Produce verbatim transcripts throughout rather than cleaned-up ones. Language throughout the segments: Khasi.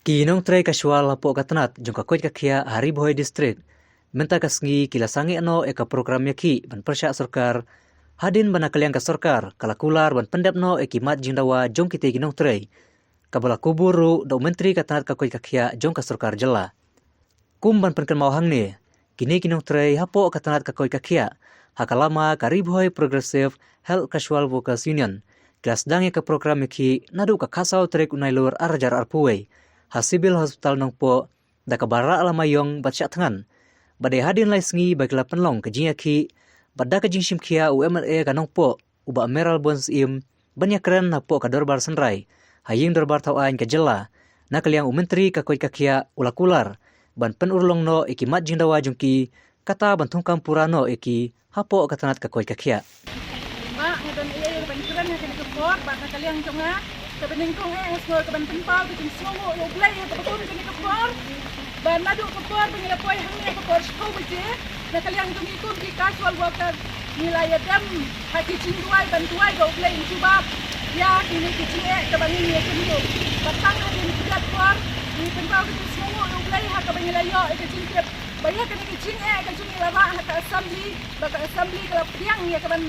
Ki nongtrei casual hapoh ka tnat jong ka koit ka khiah ha Ri Bhoi District mynta ka sngi ki la sangeh noh ïa ka program ïakhih ban pyrshah sorkar, hadien ba na ka liang ka sorkar ka la kular ban pyndep noh ïa ki mat jingdawa jong kitei ki nongtrei, kaba la kubur ruh da u Myntri ka tnat ka koit ka khiah jong ka sorkar jylla. Kum ban pynkynmaw hangne, kine ki nongtrei hapoh ka tnat ka koit ka khiah ha ka lama ka Ri Bhoi Progressive Health Casual Workers Union ki la sdang ïa ka program ïakhih naduh ka khatsaw tarik u Nailur ar hajar arphew wei ha Civil Hospital Nongpoh da kaba rah lama ïong bad shah thngan. Bad dei hadien lai sngi ba ki la pynlong ka jingïakhih bad da ka jingshim khia u MLA ka Nongpoh u Bah Mayralborn Syiem ban ïakren hapoh ka dorbar synrai ha ïing dorbar thaw aiñ ka jylla. Na ka liang u Myntri ka koit ka khiah u la kular ban pynurlong noh ïa ki mat jingdawa jong ki, kata ban thungkam pura noh ïa ki hapoh ka tnat ka koit ka khiah. Ba nga don ei ei ban kren ha kane ka por, ba na ka liang jong nga, kaba nyngkong eh nga sngew ka ban pynpaw ka jingsngewnguh ïa U Blei ïa kaba kum kane ka por. Ba naduh ka por ba ngi la poi hangne ka por shiphew baje, na ka liang jong ngi kum ki casual worker ngi la ïadem ha ki jingduwai ban duwai ba U Blei un jubab ïa kine ki jingeh kaba ngi ïa kynduh. Ba tang hadien katei ka por ngi pynpaw ka jingsngewnguh ïa U Blei ha kaba ngi la ïoh ïa ka jingtip ba ïa kane ka jingeh ka jong ngi la rah ha ka assembly, ba ka assembly ka la pdiang ïa ka ban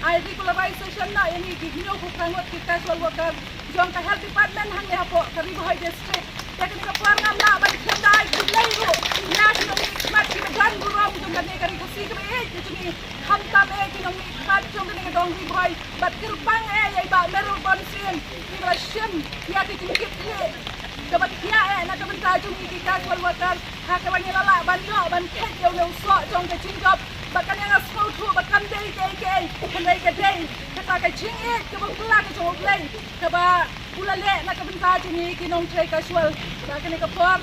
ai regularization noh ïa ngi ki hynñiewphew phra ngut ki casual worker jong ka health department hangne hapoh ka Ri Bhoi District. Te kane ka por ngam lah ban khyndai khublei ruh ïa ki nongmihkhmat kiba don burom jong kane ka ri Khasi kaba ïeit ka jong ngi, khamtam eh ki nongmihkhmat jong kane ka dong Ri Bhoi, bad kyrpang eh ïa i Bah Mayralborn Syiem iba la shim ïa ka jingkit khlieh kaba thiah eh na ka bynta jong ngi ki casual worker, ha kaba ngi la lah ban ïoh ban kheit ïa une u soh jong ka jingjop. Bad kane nga sngewthuh ba kam dei kaei kaei, hynrei ka dei kata ka jingïeit kaba kylla ka jong U Blei kaba u la leh na ka bynta jong ngi ki nongtrei casual. Ba kane ka por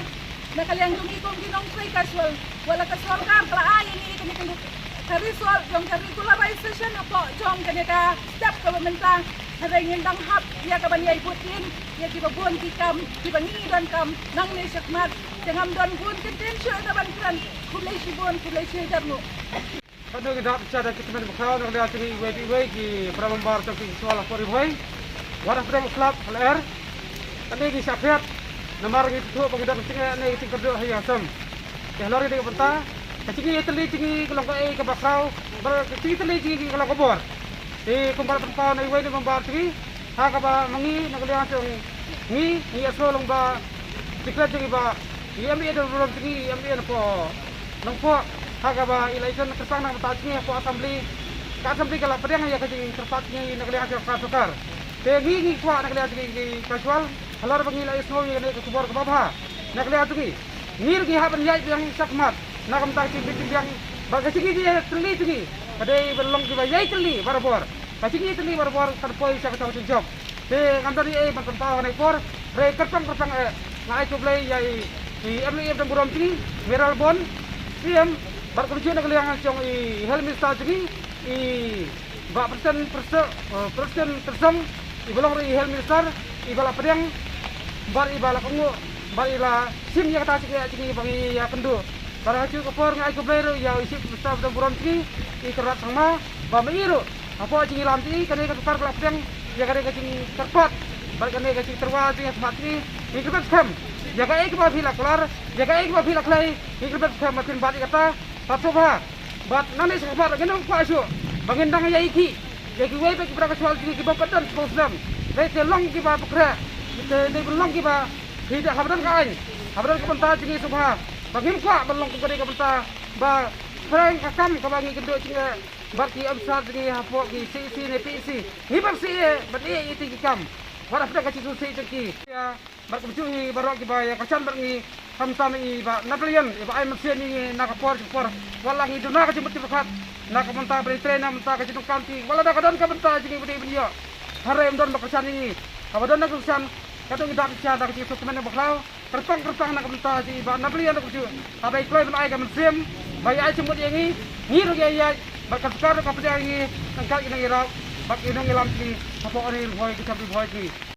na ka liang jong ngi kum ki nongtrei casual, wat la ka sorkar ka la ai ïa ngi kane ka, ka result jong ka regularization hapoh jong kane ka step kaba mynta, hynrei ngin dang hap ïa ka ban ïai bud dien ïa kiba bun ki kam kiba ngi donkam nangne shakhmat. Te ngam don bun kyntien shuh ïa ka ban kren. Khublei shibun, khublei shihajar nguh. Katno ngi dap sha da ki tymmen bakhraw na ka liang jong ngi iwei pa iwei ki para member jong ki casual hapoh Ri Bhoi. Wat hapdeng u slap ha lyer, katno ngi shah phet namar ngi sngewthuh ba ngi don ka jingeh ne ka jingkyrduh ha ïing ha sem. Te halor kane ka bynta ka jingïatylli jong ngi ka long kaei kaba khraw, bad ka jingïatylli jong ngi ka long ka bor. Te kumba la pynpaw na iwei na i member jong ngi, ha kaba ma ngi na ka liang jong ngi ngi ïohsngew long ba jingklet jong i Bah, i MLA don burom jong ngi, i MLA na poh Nongpoh, ha kaba i la ïakren kyrpang na ka bynta jong ngi hapoh assembly. Ka assembly ka la pdiang ïa ka jingkyrpad jong ngi na ka liang jong ka sorkar. Te ngi ngi kwah na ka liang jong ngi ki casual, halor ba ngi la ïohsngew ïa kane ka khubor kaba bha na ka liang jong ngi. Ngi ruh ngi hap ban ïaid biang shakhmat na ka bynta ka jingbieit jingbiang, bad ka jingïatylli jong ngi ka dei ban long kiba ïai tylli barabor. Ka jingïatylli barabor kan poi sha ka jingjop. Te ngam don ei ei ban pynpaw ha kane ka por, hynrei kyrpang kyrpang eh nga ai khublei ïa i, i MLA ba don burom jong ngi, Mayralborn Syiem, bad kumjuh na ka liang jong i Health Minister jong ngi, i Bah Prestone Tynsong, eh, Prestone Tynsong, iba long ruh i Health Minister, iba la pdiang bad iba la kohnguh bad i la shim ïa kata ka jingeh jong ngi ba ngi ïakynduh. Bad ha kajuh ka por nga ai khublei ruh ïa i Chief Minister ba don burom jong ngi, i Conrad Sangma, ba ma i ruh hapoh jingïalam jong i kane ka sorkar ka la pdiang ïa kane ka jingkyrpad bad kane ka jingtyrwa jong ngi ha khmat jong ngi. Ngi kyrpad skhem ïa kaei kaba phi la kular, ïa kaei kaba phi la khlei, ngi kyrpad skhem ba phin bat ïa kata. Bad sngewbha, bad nangne shakhmat ngin ym kwah shuh ba ngin dang ïa ïakhih ïa kiwei pat ki para casual jong ngi kiba bym pat don sngewsih. Dei te long kiba pynkhreh, te dei ban long kiba phi da haba don ka aiñ, haba don ka bynta jong ngi sngewbha ba ngim kwah ban long kum ka dei ka bynta ba pyrshah ka kam kaba ngi kynduh jingeh bad ki officer jong ngi hapoh ki CHC ne PHC. Ngi bym sngewsih ban ïa ïa ki kam. Wat hapdeng ka jingsngewsih jong ki. Bad kumjuh hi baroh kiba ïa kyrshan bad ngi, khamtam i Bah Napoleon iba ai mynsiem ïa ngi na ka por sha ka por. Wat la ngi duna ka jingmut jingpyrkhat na ka bynta ban trei na ka bynta ka jingdonkam jong ngi, wat la da ka don ka bynta jong ngi ba dei ban ïoh, hynrei ym don ba kyrshan ïa ngi. Haba don na ka kyrshan, katno ngi dap shisha da ka jingsngewkmen bakhraw. Kyrpang kyrpang na ka bynta jong i Bah Napoleon da kumjuh, haba i kloi ban ai ka mynsiem ba ïa ai jingmut ïa ngi, ngi ruh ïa ïaid, bad ka sorkar ruh ka pdiang ïa ngi ryngkat ki nongïarap bad ki nongïalam jong ngi hapoh Ri Bhoi, ka jylla Ri Bhoi jong ngi.